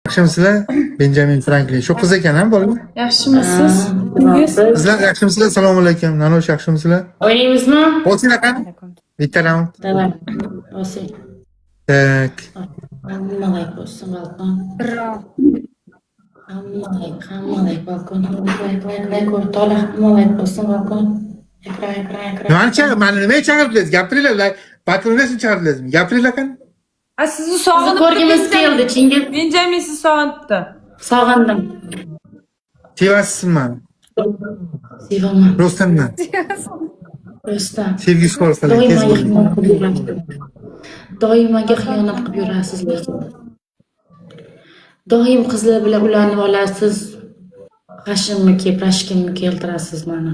Yaxshimisizlar? Benjamin Franklin. Shu qiz ekan, ha, bola? Yaxshimisiz? Qizlar yaxshimisizlar? Assalomu alaykum. Nanosh, yaxshimisizlar? O'ynaymizmi? Bosinglar qani? Bitta raund. Давай. Bosing. Так. Hamma layk bossin balkon. Hamma layk, hamma layk balkon. Hamma layk, layk, layk o'rtoqlar, hamma layk bossin balkon. Ekran, ekran, ekran. Nimani chaqir? Mani nimaga chaqirdingiz? Gapiringlar. Battle uchun chaqirdingizmi? Gapiringlar qani? A, sizni Sizni sog'inibdi. ko'rgimiz keldi, Chingiz. Benjamin sizni sog'inibdi. Sog'indim. Sevasizmi mani? Sevaman. Rostdan. Rostdan. Sevgi izhor qiling, Doim tez menga bo'ling. xiyonat qilib yurasiz. Doim menga xiyonat qilib yurasiz lekin. Doim qizlar bilan ulanib olasiz. G'ashimni kelib, rashkimni keltirasiz mani.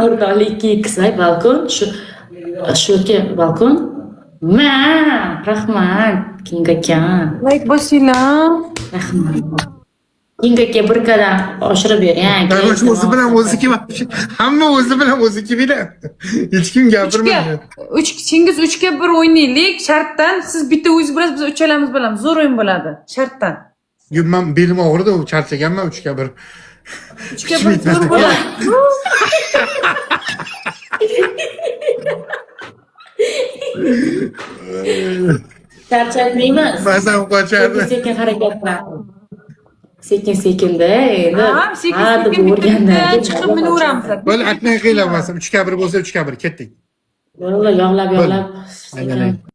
O'rtoqlik 2x ay balkon shu shu yerga balkon. Ma, rahmat, King aka. Layk bosinglar. Rahmat. King aka bir qadam oshirib bering. Aka, Nanosh o'zi bilan o'zi kim? Hamma o'zi bilan o'zi kim Hech kim Uchga, gapirmaydi. uch Chingiz 3-1 o'ynaylik. Shartdan siz bitta o'zingiz bilasiz, biz uchalamiz bilamiz. Zo'r o'yin bo'ladi. Shartdan. Yo, man belim og'ridi, charchaganman 3ga 1. 3-1 zo'r bo'ladi. Charchatmaymiz. Mazam qochadi. Sekin sekin harakat qilamiz. Sekin sekinda endi. Ha, sekin Ha deb sekin bitta o'rgandan bitta keyin chiqib minaveramiz. Bo'ldi, atmay qiylanmasin. 3ga 1 bo'lsa 3ga 1 ketdik. Bo'ldi, yog'lab yog'lab. Aylanay. Sekin.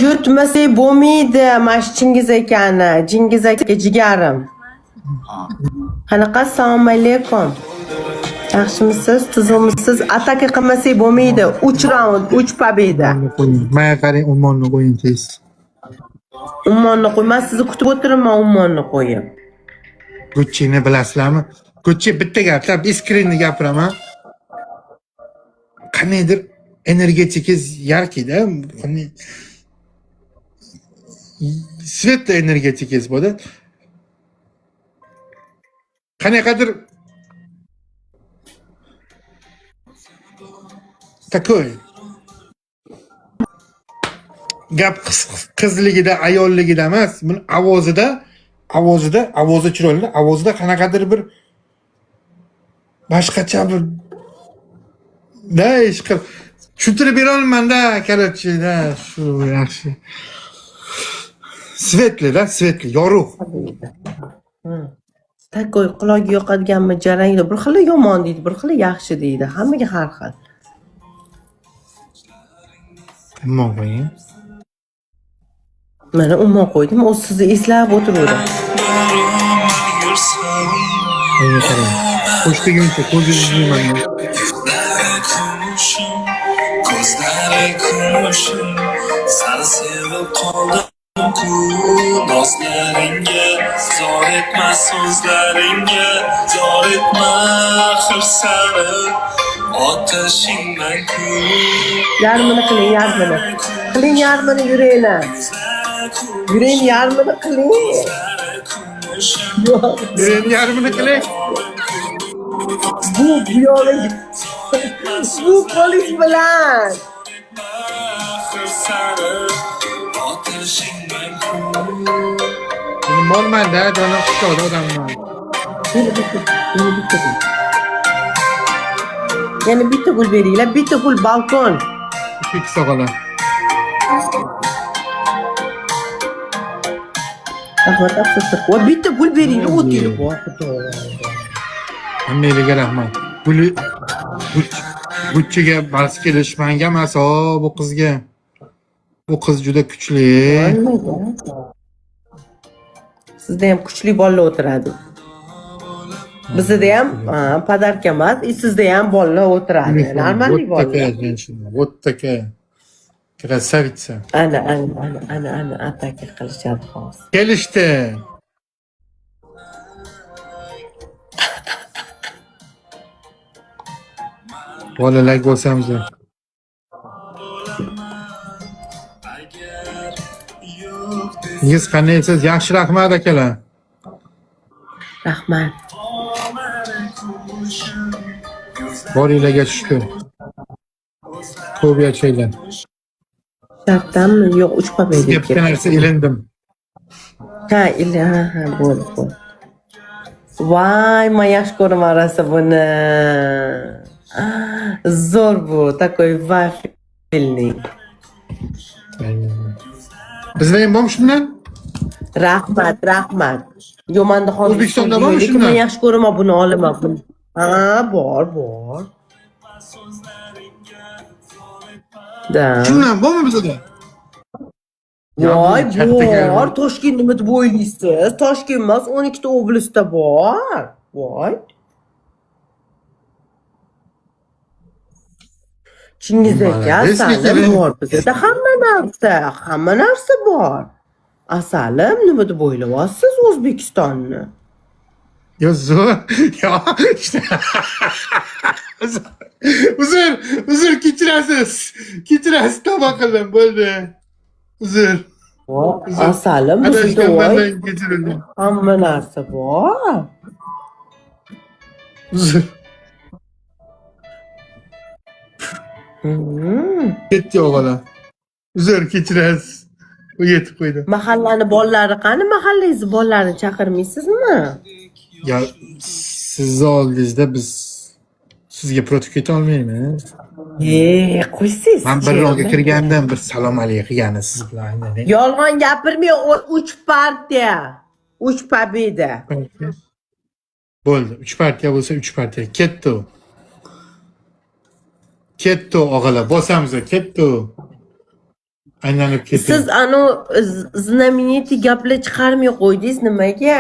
Yutmasak bo'lmaydi mana shu Chingiz akani. Chingiz aka jigarim. Qanaqa, assalomu alaykum. Yaxshimisiz? Tuzukmisiz? Ataka qilmasak bo'lmaydi. 3 raund, 3 победа. Ummonni qo'ying. Manga qarang, ummonni qo'ying tez. Ummonni qo'y. Men sizni kutib o'tiribman ummonni qo'yib. Gucci'ni bilasizlarmi? Gucci bitta gap, искренне gapiraman. Qandaydir energetikingiz yarkida, qanday светлый energetikingiz bo'ladi. Qanaqadir такой gap qizligida, ayolligida emas, buni ovozida, ovozida, ovozi chiroyli, ovozida qanaqadir bir boshqacha bir da ish qilib tushuntirib berolmanda, короче, da shu yaxshi. Светлый, da, светлый, yorug'. Такой quloqga yoqadiganmi, jarangli. Bir xili yomon deydi, bir xili yaxshi deydi. Hammaga har xil. Ummon qo'ying. Mana ummon qo'ydim, o sizni eslab o'tiruvdi. Menga qarang. Qo'sh deguncha ko'zingizni yuming. Ko'zlari kumushim, sani sevib qoldim-ku. Nozlaringga zor etma, so'zlaringga zor etma, axir sani otashingman-ku. Yarmini qiling, yarmini. Qiling yarmini yurakni. Yurakni yarmini qiling. Yo'q. Yurakni yarmini qiling. Bu bu yog'i bu qo'lingiz bilan. Axir sani otashingman-ku. Buni molmanda, jonim quchoqda odamman. Yana bitta, yana bitta gul. Yana bitta gul beringlar, bitta gul balkon. Ikki sog'ala. Rahmat, afsusdir. Va bitta gul beringlar, o'tinglar. Voy xudo. Hammanglarga rahmat. Guli Gucciga bas kelish manga emas, o bu qizga. Bu qiz juda kuchli. Sizda ham kuchli bolalar o'tiradi. Bizda ham podarka emas, и sizda ham bolalar o'tiradi. Нормальный Вот такая bolalar. женщина, вот такая красавица. Ana, ana, ana, ana, ana ataka qilishadi hozir. Kelishdi. Bolalar bo'lsamiz. Siz qandaysiz? Yaxshi, rahmat, akalar. Rahmat. Boringlarga shukur. Ko'p yashanglar. Shartdanmi? Yo'q, 3 победа Sizga bitta kerak. narsa ilindim. Ha, ila, ha, bo'ldi, bo'ldi. Voy, men yaxshi ko'raman rosa buni. Zo'r bu, такой вафельный. Bizda ham bormi shundan? Rahmat, rahmat. Yo'q, menda hozir O'zbekistonda bormi lekin shundan? men yaxshi ko'raman buni, olaman buni. Ha, bor, bor. Да. Shundan bormi bizda? Ya bu Voy, katta bor. Toshkent nima deb o'ylaysiz? Toshkent emas, 12 ta oblastda bor. Voy. Chingiz aka, Молодец, asalim lekin. bor bizda hamma narsa, hamma narsa bor. Asalim, nima deb o'ylayapsiz O'zbekistonni? Yo, zo'r. Yo, işte. Uzr, uzr, kechirasiz. Kechirasiz, tavba qildim, bo'ldi. Uzr. Voy, asalim, bizda Adashgan voy, bandan kechirildi. hamma narsa bor. Uzr. Ketdi o'g'lim. Uzr, kechirasiz. U yetib qo'ydi. Mahallani bolalari qani? Mahallangizni bolalarini chaqirmaysizmi? Ya sizni oldingizda biz sizga против keta olmaymiz. E, qo'ysiz. Man bir rolga kirgandim, bir salom alik qilgani siz bilan aynan. Yolg'on gapirmang, 3 partiya. 3 победа. Bo'ldi. 3 partiya bo'lsa 3 partiya. Ketdi u. Ketdi u, og'alar. Bosamiz, ketdi u. Aylanib ketdi. Siz anu знаменитый gaplar chiqarmay qo'ydingiz nimaga?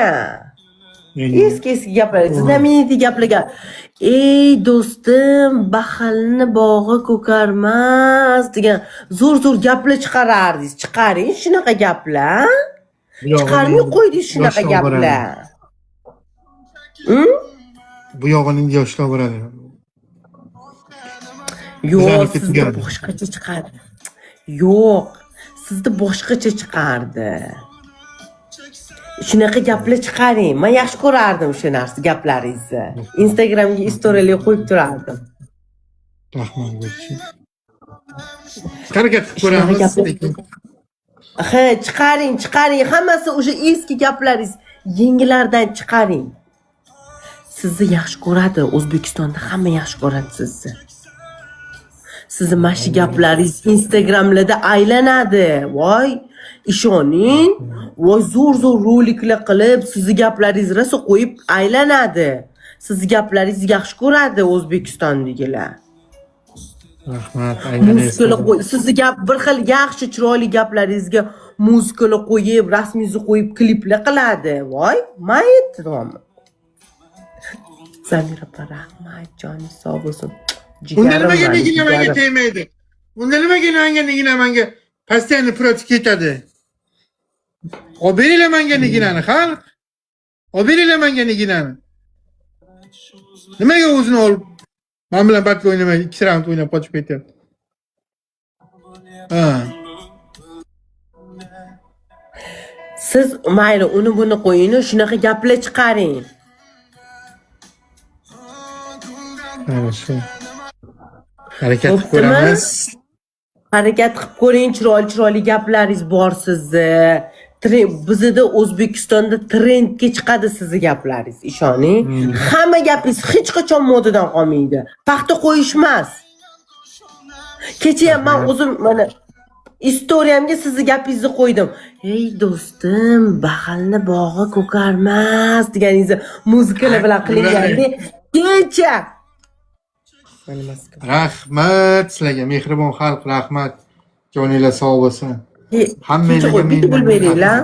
Eski eski gaplar, знаменитый gaplarga. Ey do'stim, baxilni bog'i ko'karmas degan zo'r zo'r gaplar chiqarardingiz. Chiqaring shunaqa gaplar. Chiqarmay qo'ydingiz shunaqa Yoshlar gaplar. Bu yog'ini yoshlar boradi. Yo'q, Bizaniki sizda tugadi. boshqacha chiqardi. Yo'q, sizda boshqacha chiqardi. Shunaqa gaplar chiqaring. Men yaxshi ko'rardim o'sha narsa gaplaringizni. Instagramga istoriyalar qo'yib turardim. Rahmat bo'lsin. Harakat qilib Shunaqa ko'ramiz. gaplar. Lekin Ha, chiqaring, chiqaring. Hammasi o'sha eski gaplaringiz, yangilardan chiqaring. Sizni yaxshi ko'radi, O'zbekistonda hamma yaxshi ko'radi sizni. Sizni mana shu gaplaringiz Instagramlarda aylanadi. Voy, ishoning. Voy, zo'r zo'r roliklar qilib, sizni gaplaringiz rosa qo'yib aylanadi. Sizni gaplaringizni yaxshi ko'radi O'zbekistondagilar. Rahmat. Muzikalar qo'y, sizni gap bir xil yaxshi chiroyli gaplaringizga muzikalar qo'yib, rasmingizni qo'yib kliplar qiladi. Voy, man aytdim. Zamira opa, rahmat, joningiz sog' bo'lsin. Unda Jigarim nimaga mani, Nigina menga jigarim. tegmaydi? Unda nimaga menga Nigina menga постоянно против ketadi? Olib beringlar menga Niginani, xalq. Olib beringlar menga Niginani. Nimaga o'zini olib men bilan battle o'ynamay, ikki raund o'ynab qochib ketyapti? Ha. Siz mayli uni buni qo'ying, shunaqa gaplar chiqaring. Mana shu. Harakat qilib Bo'ptimi? ko'ramiz. Harakat qilib ko'ring, chiroyli chiroyli gaplaringiz bor sizni. Bizda O'zbekistonda trendga chiqadi sizni gaplaringiz, ishoning. Hamma gapingiz hech qachon modadan qolmaydi. Paxta qo'yish emas. Kecha ham men o'zim mana istoriyamga sizni gapingizni qo'ydim. Ey do'stim, baxilni bog'i ko'karmas deganingizni muzikalar bilan qilinganda kecha. Mana maska. Rahmat sizlarga, mehribon xalq, rahmat. Joninglar sog' bo'lsin. Hammanglarga Kecha qo'y, bitta mendan pul beringlar.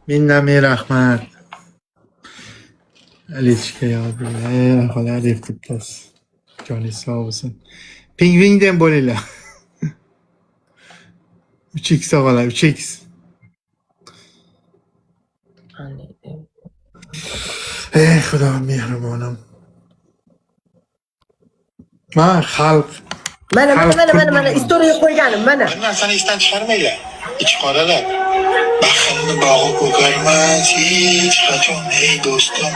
Mendan ming rahmat. Alechka yozinglar, xola Alif bittasi. Joningiz sog' bo'lsin. Pingvindan bo'linglar. 3x og'alar, 3x. Qanday? Ey Xudo mehribonim. Man xalq Mana mana Xalq mana mana mana pul istoriya qo'yganim mana. Bir narsani esdan chiqarmanglar. Ichqoralar. Baxilni bog'i ko'karmas hech qachon, ey do'stim.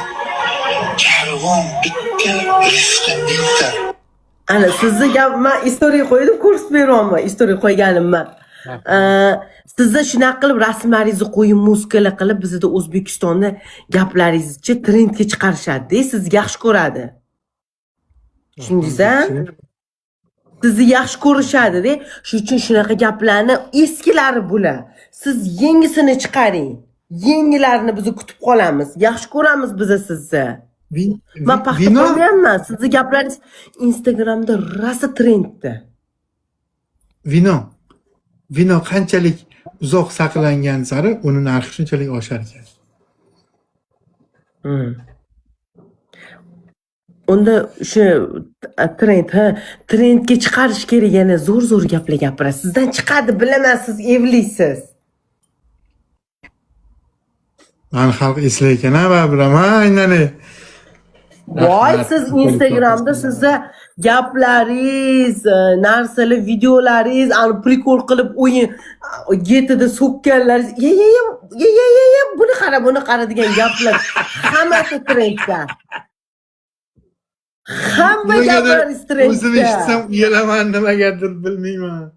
Karvon bitta, rizqi mingta. Ana sizni gap, man istoriya qo'ydim, ko'rsatib beryapman istoriya qo'yganimni. Sizni shunaqa qilib rasmlaringizni qo'yib, muzikalar qilib, bizda O'zbekistonda gaplaringizni trendga chiqarishadi, sizni yaxshi ko'radi. Tushundingiz a? Sizni yaxshi ko'rishadi-da. Shuning uchun shunaqa gaplarni, eskilari bular. Siz yangisini chiqaring. Yangilarini biz kutib qolamiz. Yaxshi ko'ramiz biz sizni. Man paxta Vino qo'ymayapman. Sizni gaplaringiz Instagramda rosa trendda. Vino qanchalik uzoq saqlangan sari uni narxi shunchalik oshar ekan. Unda o'sha trend, ha, trendga chiqarish kerak, yana zo'r zo'r gaplar gapirasiz. Sizdan chiqadi, bilaman, siz evlisiz. Mani xalq eslar ekan, ha, baribir ham, ha, aynan. Voy, Rahmat. siz Instagramda sizni gaplaringiz, narsalar, videolaringiz, ani прикол qilib o'yin getida so'kkanlaringiz, ye ye ye ye ye ye ye, buni qara, buni qara degan gaplar hammasi trendda. Hamma Nimagadir gaplaringiz o'zim trendda. eshitsam uyalaman, nimagadir bilmayman.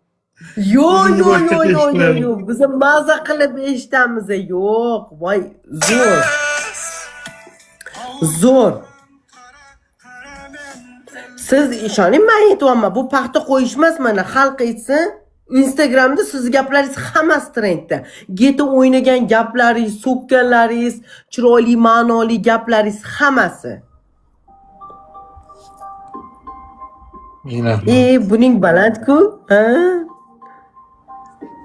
Yo'q, O'zim yo'q, boshqa yo'q, yo'q, yo'q, eshitilaman. yo'q. Biz maza qilib eshitamiz. Yo'q, voy, zo'r. Zo'r. Siz ishoning, men aytyapman, bu paxta qo'yish emas, mana xalq aytsin. Instagramda sizni gaplaringiz hammasi trendda. Geta o'ynagan gaplaringiz, so'kkanlaringiz, chiroyli, ma'noli gaplaringiz hammasi. Ming rahmat. E, buning baland-ku, ha?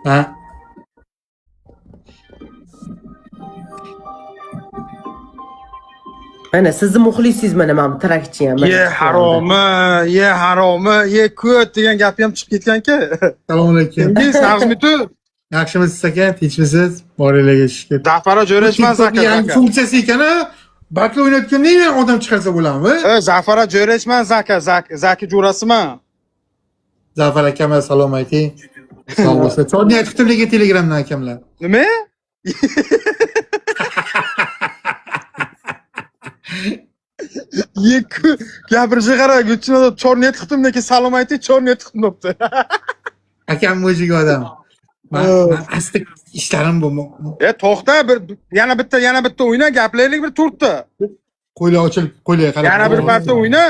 Ha? Mana sizni muxlisingiz, mana bu trakchi ham. Mana Ye chiqib oldi. haromi, ye haromi, ye ko't degan gapi ham chiqib ketganki. Assalomu alaykum. Chingiz, yaxshimisiz? Yaxshimisiz aka? Tinchmisiz? Boringlarga shukur. Zafara jo'rashman TikTokning zaka yangi zaka. funksiyasi ekan, a? Battle o'ynayotganda ham odam chiqarsa bo'ladimi? E, Zafara jo'rashman zaka, zaka, zaki jo'rasiman. Zafar akam salom ayting. Sog' bo'lsin. Chorni aytibdim lekin Telegramdan akamlar. Nima? Ye gapirishga qara, Gulchinoda chorni tiqdim, lekin salom ayting, chorni tiqdim debdi. Akam mujik odam. Man asta ishlarim bu. E, to'xta, bir yana bitta o'yna, gaplaylik bir to'rtta. Qo'ylar ochilib, qo'ylar qarab. Yana bir marta o'yna.